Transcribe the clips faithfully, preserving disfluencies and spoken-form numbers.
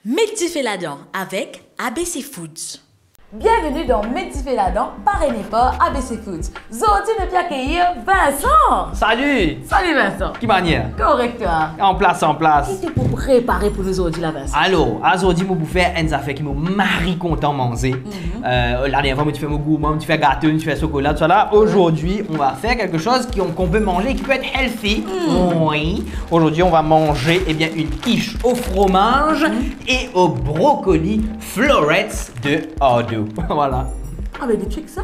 Met dife ladan avek A B C Foods. Bienveni dan Met dife ladan, parene par A B C Foods. Zordi nou pe akeyir Vincent. Salut. Salut Vincent. Ki manier? Korek twa? An plas, an plas. Ki to pou prepare pou nou zordi la, Vincent? Alor, azordi mo pou fer enn zafer ki mo mari kontan manze. Mhm. Euh, la dernier fwa mo ti fer mo gourman, mo ti fer gato, mo ti fer sokola, tousala. Aujourd'hui, on va faire quelque chose qui, on, qu'on peut manger, qui peut être healthy. Mm. Oui. Aujourd'hui, on va manger, eh bien, une quiche au fromage et aux brocolis florets de Ardo. Voilà. Ah, mais des trucs, ça.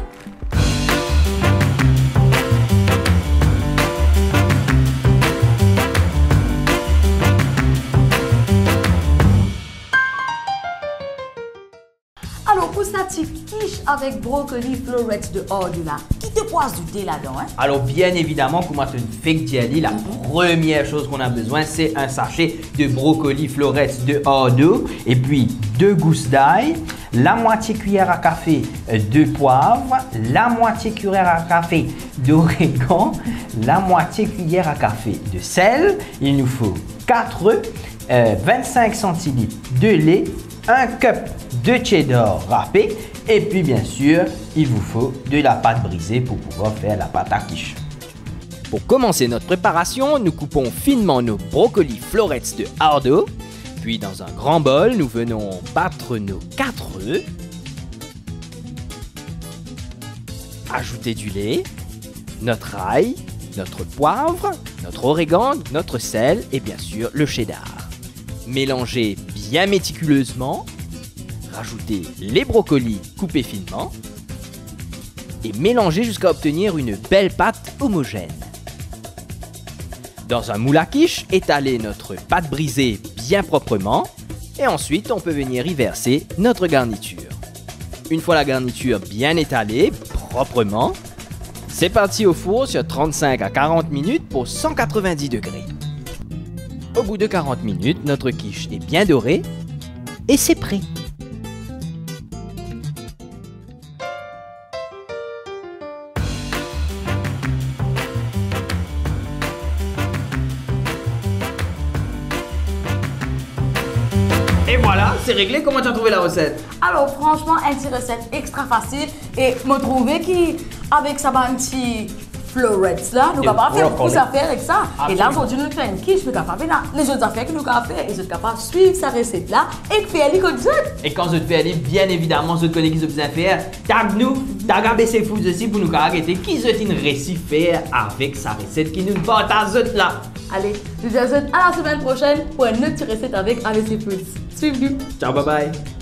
Alor, pou sa ti quiche avek brocoli florets de Ardo la, ki to pou azoute ladan, hein? Alors, bien évidemment, kouma to finn fek dir li, la première chose qu'on a besoin, c'est un sachet de brocoli florets de Ardo, et puis deux gousses d'ail, la moitié cuillère à café, euh, de poivre, la moitié cuillère à café d'origan, la moitié cuillère à café de sel. Il nous faut quatre œufs, euh, vingt-cinq centilitres de lait, un cup de cheddar râpé, et puis bien sûr, il vous faut de la pâte brisée pour pouvoir faire la pâte à quiche. Pour commencer notre préparation, nous coupons finement nos brocolis florets de Ardo, puis dans un grand bol, nous venons battre nos quatre œufs. Ajoutez du lait, notre ail, notre poivre, notre origan, notre sel et bien sûr le cheddar. Mélangez bien méticuleusement. Rajoutez les brocolis coupés finement et mélangez jusqu'à obtenir une belle pâte homogène. Dans un moule à quiche, étalez notre pâte brisée bien proprement et ensuite on peut venir y verser notre garniture. Une fois la garniture bien étalée, proprement, c'est parti au four sur trente-cinq à quarante minutes pour cent quatre-vingt-dix degrés. Au bout de quarante minutes, notre quiche est bien dorée et c'est prêt. Et voilà, c'est réglé. Comment tu as trouvé la recette? Alors, franchement, enn ti reset extra fasil. E mo trouve ki avek sa bann ti florets la, nou kapav fer boukou zafer ek sa. E la, zordi nou fer enn quiche, nou kapav ena lezot zafer ki nou kapav fer. E zot kapav swiv sa reset la ek fer li kot zot. E kan zot fer li, bien evidaman, zot kone ki zot bizin fer. Tag nou, tag A B C Foods osi pou nou kapav gete ki zot inn resi fer avek sa reset ki nou partaz zot la. Ale, nou dir zot a la semenn prosenn pou enn lot ti reset avek A B C Foods. Swiv nou. Ciao, bye bye.